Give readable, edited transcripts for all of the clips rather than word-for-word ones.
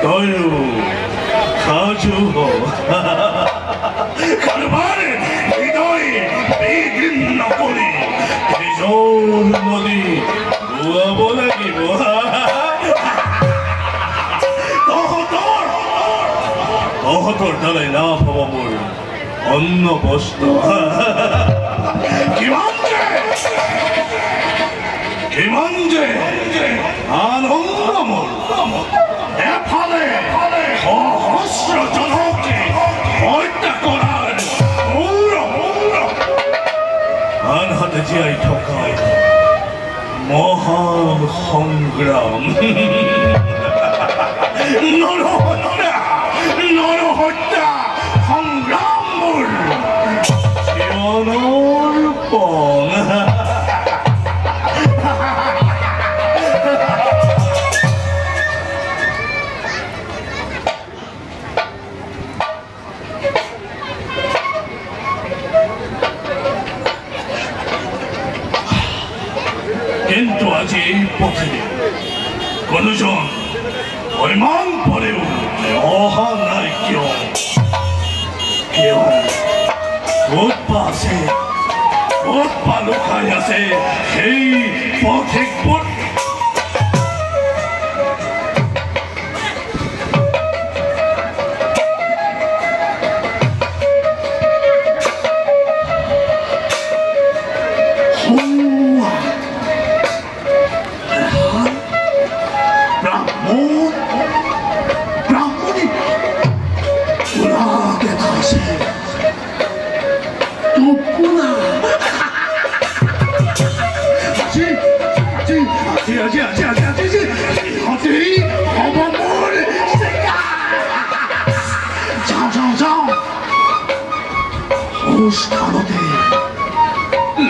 তয়ো সাজু হ। কাৰোবাৰ হৃদয় বিদীৰ্ণ কৰি তেজৰ নদী বোৱাব লাগিব। তহঁতৰ দ্বাৰাই লাভ হ'ব মোৰ অন্ন বস্ত্ৰ। কিমান যে আনন্দ মোৰ, এফালে সহস্ৰ জনকে হত্যা কৰাৰ গৌৰৱ, আনহাতে জীয়াই থকা মহান সংগ্ৰাম। নৰহত্যা, নৰহত্যা সংগ্ৰাম মোৰ জীৱনৰ পণ। কিন্তু আজি এই পথে কোনোজন ইমান পৰেও অহা নাই কিয়? কিয়? ক'ত বা আছে, ক'ত বা লুকাই আছে সেই পথিকবোৰ?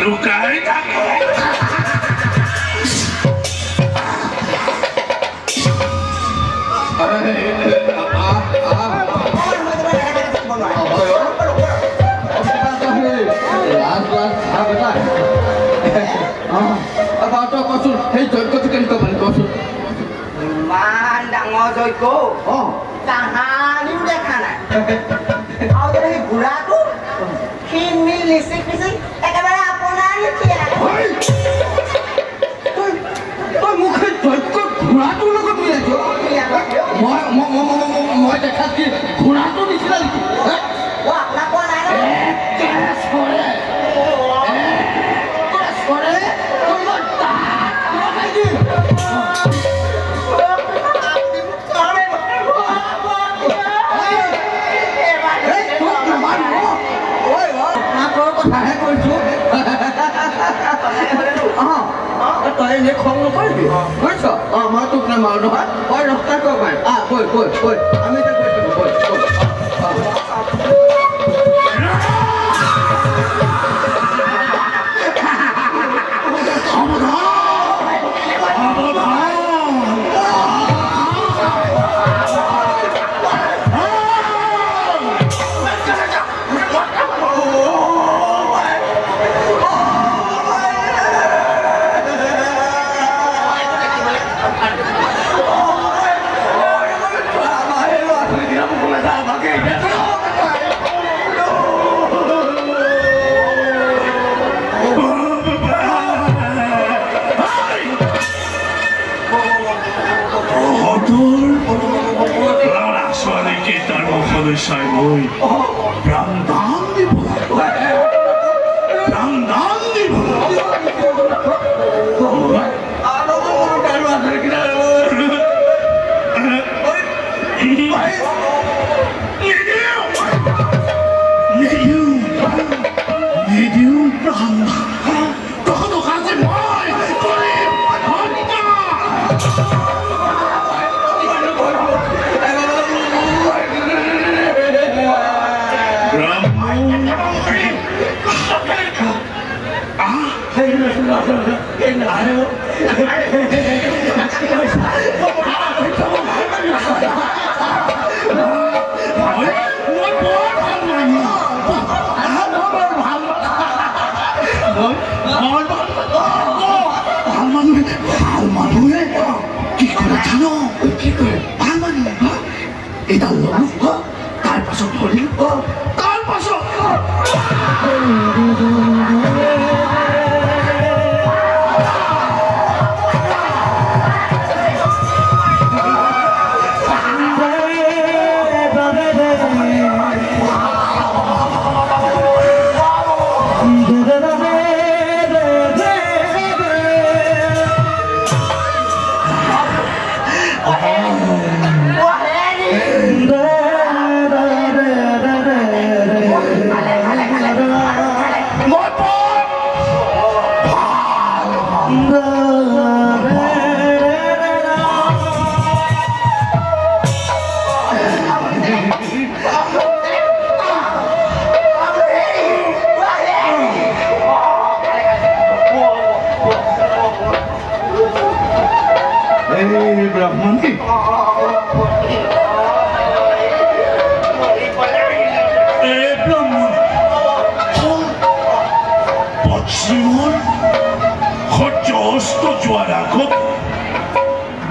লুকাই থাকো। কচোন, সেই যজ্ঞটো কেনেকুৱা মানে কচোন? ইমান ডাঙৰ যজ্ঞ কাহানিও দেখা নাই। আৰু সেই ঘোঁৰাটো ক্ষীণ-মিন লিচি একেবাৰে আপোনাৰ নিচিনা। তই মোক সেই যজ্ঞ ঘোঁৰাটোৰ লগত মিলাইছ? মই দেখাত কি ঘোঁৰাটোৰ নিচিনা নেকি? আপোনাক কোৱা নাই। তই এনেই খং নকৰিবি, বুজিছ? অঁ, মই তোক নামাৰো নহয়। মই ৰক্ষা কৰিব পাৰিম। আহ, বৈ বৈ বৈ, আমি এতিয়া গৈ থাকোঁ। বৈ বৈ। চাই মই প্ৰাণদান দিব, প্ৰাণদান দিব। নিদিওঁ, নিদিওঁ প্ৰাণদান। তহঁতক আজি মই কৰিম হত্যা। ভাল মানুহে কি কৰে জানো? কি কৰে ভাল মানুহে? এইডাল ল'লো, তাৰপাছত ধৰিলো, তাৰপাছত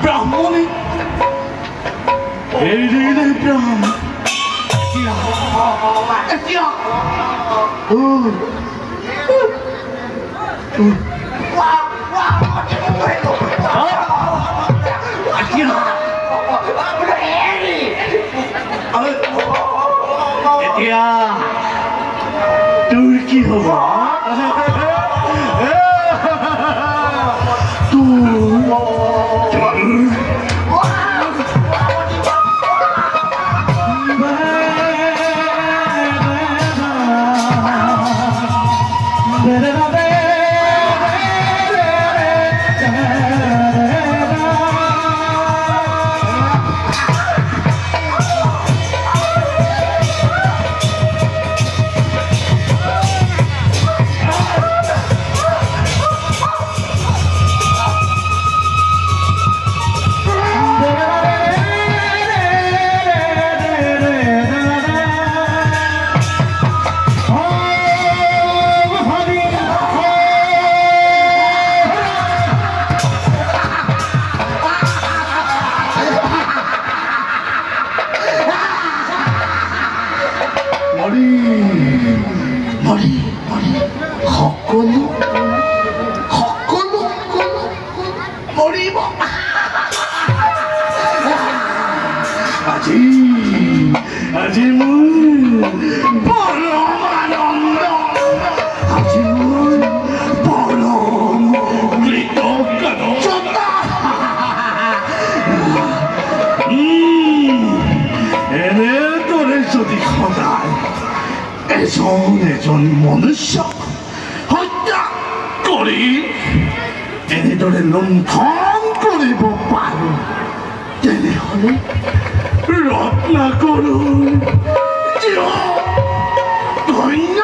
ব্ৰাহ্মণী এৰিলে প্ৰাণ। এতিয়া এতিয়া তোৰ কি হ'ব? সকলো সকলো মৰিব। আজি আজি মোৰ পৰম আনন্দ, আজি মোৰ পৰম কৃতজ্ঞতা। এনেদৰে যদি সদায় এজন এজন মনুষ্যক হত্যা কৰি এনেদৰে লুণ্ঠন কৰিব পাৰোঁ, তেনেহ'লে ৰত্নাকৰৰ ধন্য।